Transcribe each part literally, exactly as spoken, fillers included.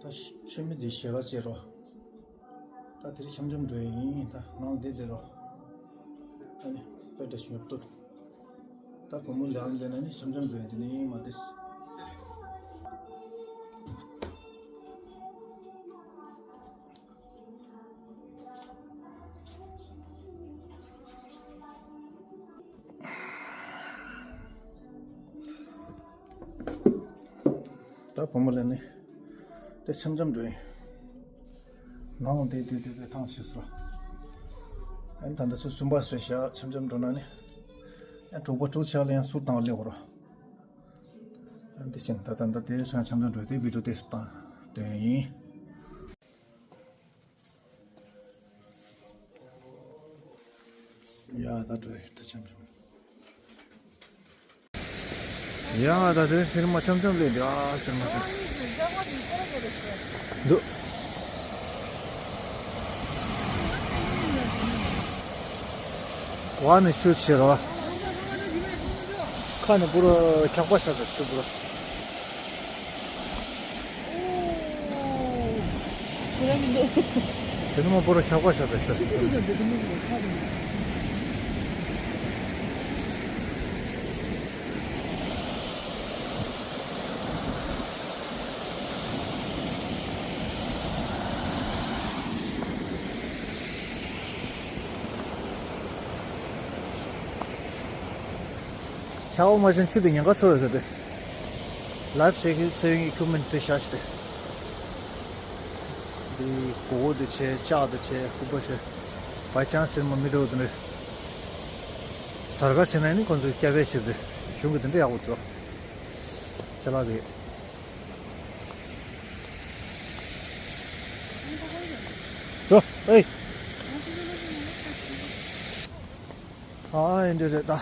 མཆོད་མེ་འདི་ཞལ་ཁ་བཅད་རོགས། ད་དེ་རིང་འཆམ་འཆམ་འགྲོ་ཡིན། ད་ནང་བསྡད་བསྡད་རོགས། ཨ་ནི་དཔེ་འདྲ་ཞིག་ཡོད་འདུག་ད་བུ་མོ་ལས་ལས་ན་ནི་འཆམ་འཆམ་འགྲོ་ཡིན། དེ་ནི་མ་བསྡད། ད་བུ་མོ་ལ་ནི་དེ་འཆམ་འཆམ་འགྲོ་ཡིན། ནང་དེ་དེ་དེ་དེ་ཐང་ཆད་སོང་། ཨན་ད་འདི་ཚོ་གསུམ་པ་སོས་ཤག་འཆམ་འཆམ་འགྲོ་ན་ནི་ཨན་དྲུག་པ་དྲུག་ཆགས་ལ་ཡང་ཟུར་བཏང་སླེབས་རོགས། ཨན་དེ་བཞིན་ད་ད་ད་དེ་སང་འཆམ་འཆམ་འགྲོ་དེ་བི་ཌིའོ་དེ་སུ་བཏང་དོན་ཡིན། ཡ་ད་འགྲོ་ཡི་ད་འཆམ་འཆམ། ཡ་ད་དེ་ཧེ་མ་འཆམ་འཆམ་ལས་འདི་ཨ་ཟེར་མ་ད། འདུག་ཝ་ནི་ཆུ་ཆེ་རོ། ཁ་ནི་པུ་རོ་འཁྱག་པ་ཤ་ཟ་ཤུ་པུ་རོ། དེ་ནི་མ་པོ་ར་ཁྱབ་ཁ་ཤ་དེ་ཤ། ཁྱབ་འོ་མ་ཅན་ཆུ་དེ་ཉེན་ཁ་ཚོ་ཡོད་ས་དེ། Life saving equipment དེ་ཤ་ཤ་དེ། འདི་མགོ་བོ་འདི་བྱས། ལྕགས་འདི་བྱས། སྐུད་པ་བྱས། བའི་ཆང་སི་མ་མི་འགྲོ་འདི་འདྲ། གཟར་ཁ་བྱས་ན་ནི་ཁོང་ཚོས་བསྐྱར་སྦས་བྱེད་དེ། གཞུང་གི་འདི་འདྲ་ཡག་པོ་འདུག་ཆ་ལག་གི། འགྲོ་ཨེ། ཨ་ཨེ་འདྲ་རེད་ད།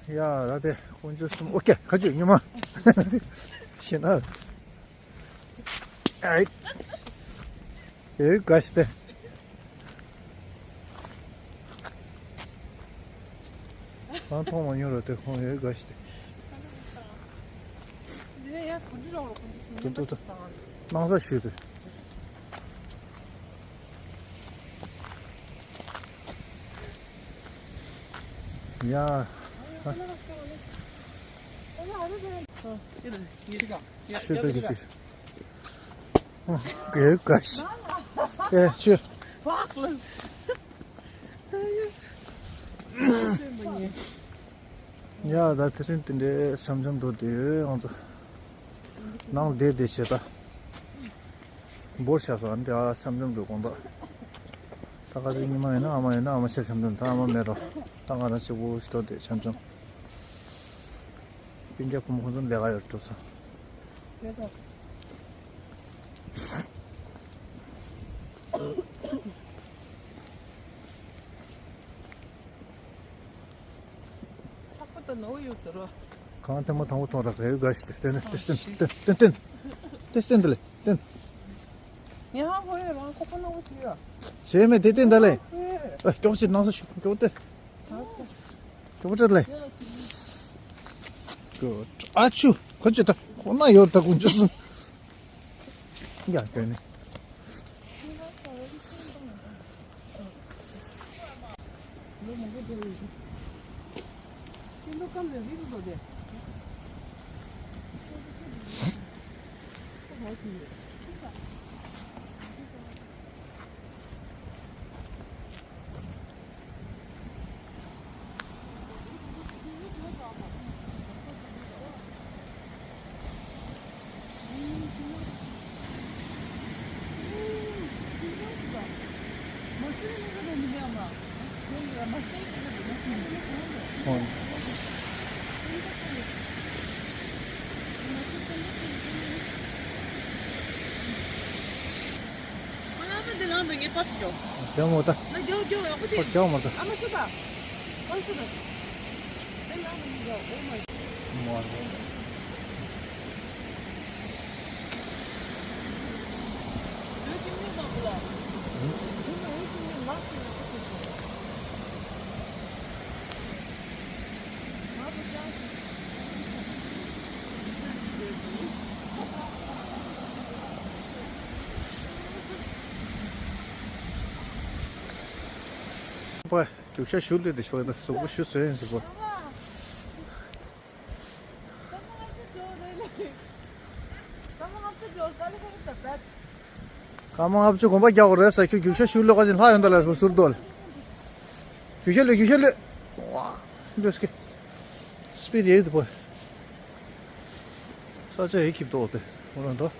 ཡ་ད་དེ་དཀོན་མཆོག་གསུམ། ཨོ་ཀེ་ཁ་ཆུ་ཉི་མ་ཤེས་ན། ཨེ། ཨེ་ག་ཤི་ཏེ། ང་མཐོང་མ་མྱོང་ར་དེ་ཁོང་ཨེ་ག་ཤི་ཏེ། དེ་ཡ་གོ་འདི་རོགས་རོགས་གོ་འདི་དེ་འདྲ་སྣང་ས་ཞུས་ཏེ། ཡ། ཤུ་ཏོ་གི་ཅིག་གེ་ག་ཤི། ཨེ་ཆུ། ཡ་ད་དེ་རིང་དེ་འདྲའི་འཆམ་འཆམ་འགྲོ་དུས་ང་ཚོ་ནང་བསྡད་བསྡད་བྱས་ད། འབོར་ཆགས་སོང་། འདི་ཨ་འཆམ་འཆམ་འགྲོ་དགོངས་དག་ད་ཁ་སང་ཉི་མ་ཡིན་ན་ཨ་མ་ཡིན་ན། ཨ་མ་ཆེ་འཆམ་འཆམ། ད་ཨ་མ་མེད་རོ། ད་ང་རང་གཅིག་པུ་ཞིག་འགྲོ་དེ་འཆམ་འཆམ། སྤུན་ཀྱག་བུ་མོ་ཁོང་ཚོ་ལས་ཀ་ཡོད་འགྲོ་ས། ལྷག་པར་དུ་ནོར་ཡོད་དུ་རོ། གང་ཐེངས་མ་དང་པོ་མཐོང་རག་རེ་ག་ཞིག་ཏན་ཏན་ཏན་ཏན་ཏན་ཏན་ཏན་ཏན་ཏན། ཉི་ཧང་ཧོ་ཡོད་རང་ཁོག་པ་ནང་བུ་ཐུ་ཡོད། བྱས་མེད་དེ་ཏན་ད་ལེ། ཨ་ཀྱོག་ཅིག་ནང་ས་ཤུགས་ཀྱོག་ཏེ། ཀྱོག་ཅིག་ལེ། ཨ་ཆུ་ཁོ་ཅི་ད་ཁོ་ན་ཡོད་ད་ཀུན་ཅི་སུ། ཡ་ཀྱོ་ནི། ཁོ་ལ་མི་འདི་ལང་འདི་ངས་ཕར་ཕྱོགས། རྒྱག་མོ་ད། ན་རྒྱག་རྒྱག་ཡག་པོ་དེ། ཁོ་རྒྱག་མོ་ད། ཨ་མ་ཤོད་ད། ཨ་ཤོད་ད། དེ་ལ་མི་རྒྱག་ཨོ་མ། མོ་ཨ་རོ། བོད་ཀྱི་མི་མང་པོ་ལ། བོད་ཀྱི་མི་ལགས་སུ་ཡག་པོ་བྱེད་ཤོག་པ། རྒྱུག་ཤ་ཞུ་ལེ་དེ་ཞོག་ད་གཟུགས་པོ་ཞུ་བཟོས་ཡིན་ཟེར་པ། སྐར་མ་ལྔ་བཅུ་གོམ་པ་རྒྱག་དགོས་རེད་ཟེར་ཁྱོད་རྒྱུག་ཤ་ཞུ་ལོ་ག་ཅིག་ལྷག་ཡོང་ད་ལ་ཟུར་དོ། རྒྱུག་ཤ་ལོས་རྒྱུག་ཤ་ལོས། ཝ། འདོད་སྐྱེ། སྤིར་ཡེ་དུ་པོ། ས་ཆ་ཡེ་ཁྱིབ་ཏོག་སྟེ་ཧོ་རང་དོ།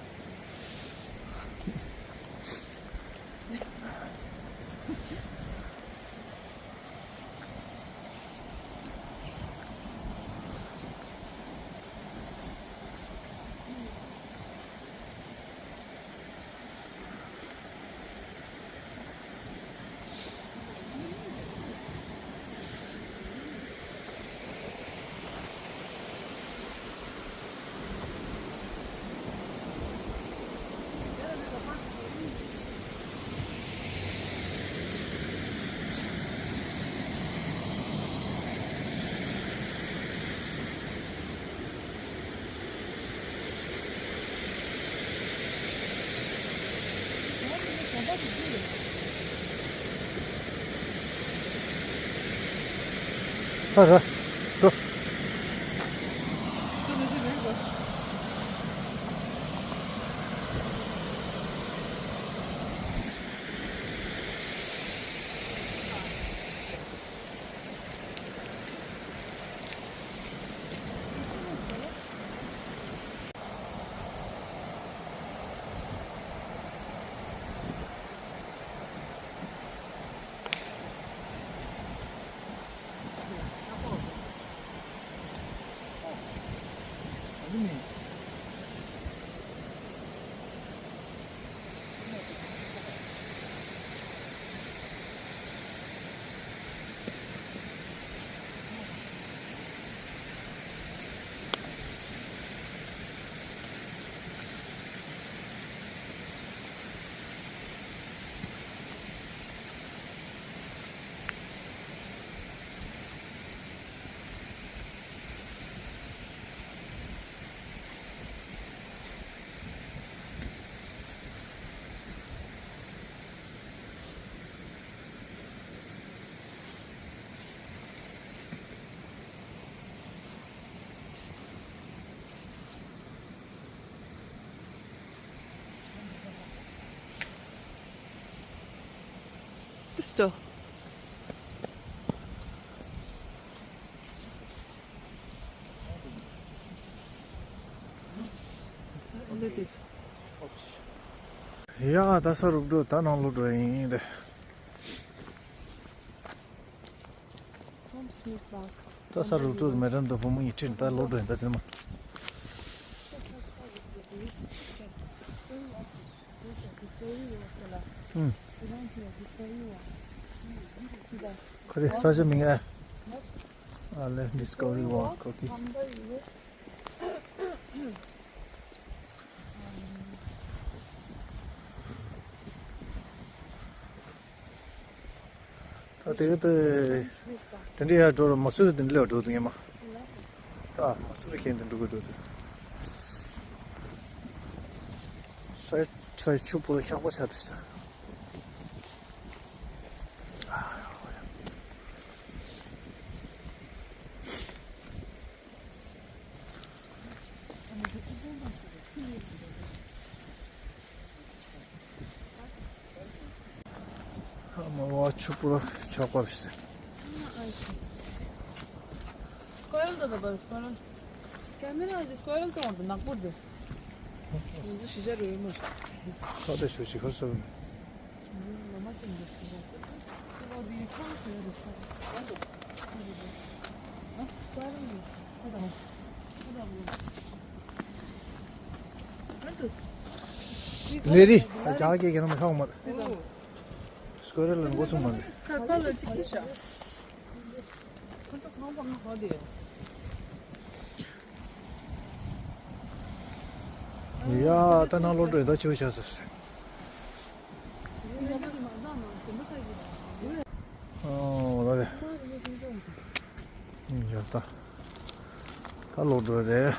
ཨ་ར། རོ། Sister. ཡ་ད་ས་རུབ་འགྲོ་ད་ནང་ལོག་འགྲོ་ཡིན་ཏེ། Tom Smith Park. ད་ས་རུབ་འགྲོ་མེ་རན་དུ་བུ་མོ་ཡི་ཁྲིད་ད་ལོག་འགྲོ་ཡིན་ད་དེ་མ། ཁོ་རེ་ས་ཆ་མིང་ཨ། ཨ་ལེ་Discovery Walk okay. ད་དེ་ག་དེ་དེ་འདྲ་ཡར་འགྲོ་ར་མ་སུ་རི་དེ་འདྲ་ལ་འགྲོ་འདུག་ངེས་མ། ད་མ་སུ་རི་ཁྱེད་འདི་འགྲོ་གི་འགྲོ་འདུག་སའི་སའི་ཆུ་བུར་ཁྱག་པ་ཆགས་འདུག་ད། ཨ་མ་བ་ཆུ་བུར་ཁྱག་པར་ཟེར། སྐོ་རལ་དང་འདྲ་པར་སྐོ་རལ། ཀེ་མེ་ར་ཨ་ཅེ་སྐོ་རལ་དང་འདྲ་ནག་པོ་འདི། ང་ཚོ་ཤི་ཤ་རེད་མ། ཁ་བརྡ་ཞུ་ཞིག་ཁར་ས་བུན། ལེ་རི་ཨ་རྒྱ་སྐད་ཀྱི་ནང་མ་ཤོག་མར། ཀོ་རེ་ལ་འགོ་ཚུགས་མ་རེད། ཁ་ཁ་ལ་ཅིག་ཤ། ཁོ་ཚོ་གང་པོ་ང་ཧོ་དེ། ཡ་ད་ནང་ལོག་འགྲོ་ཡ་ད་ཆུ་བྱ་ཟེར། ཨོ་ལ་རེ། ཡ་ད་ད་ལོག་འགྲོ་རེད།